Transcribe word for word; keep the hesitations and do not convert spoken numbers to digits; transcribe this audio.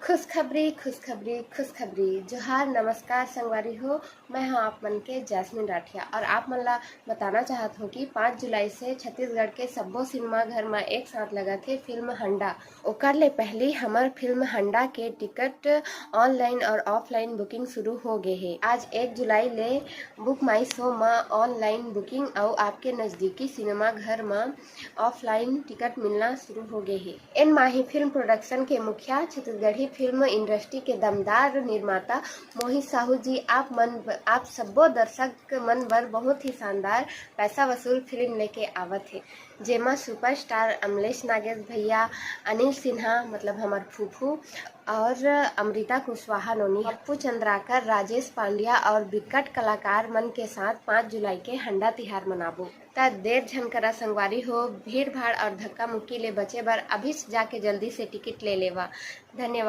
खुशखबरी, खुशखबरी, खुशखबरी। जोहार, नमस्कार संगवारी हो, मैं हाँ आप मन के जैस्मिन राठिया और आप मन ला बताना चाहत हूँ कि पाँच जुलाई से छत्तीसगढ़ के सब्बो सिनेमा घर म एक साथ लगत हे फिल्म हंडा। ओकर ले पहली हमर फिल्म हंडा के टिकट ऑनलाइन और ऑफलाइन बुकिंग शुरू हो गे हे। आज एक जुलाई ले बुक माई शो म ऑनलाइन बुकिंग अउ आपके नजदीकी सिनेमा घर म ऑफलाइन टिकट मिलना शुरू हो गे हे। एन माही फिल्म प्रोडक्शन के मुखिया छत्तीसगढ़ी फिल्म इंडस्ट्री के दमदार निर्माता मोहित साहू जी आप मन, आप सब्बो दर्शक मन बर बहुत ही शानदार पैसा वसूल फिल्म लेके आवत हे, जेमा सुपरस्टार अमलेश नागेश भैया, अनिल सिन्हा मतलब हमर फूफू और अमृता कुशवाहा नोनी, पप्पू चंद्राकर, राजेश पांड्या और बिकट कलाकार मन के साथ पाँच जुलाई के हंडा तिहार मनाबो। त देर झन करा संगवारी हो, भीड़ भाड़ और धक्का मुक्की ले बचे बर अभी जाके जल्दी से टिकट ले लेवा। धन्यवाद।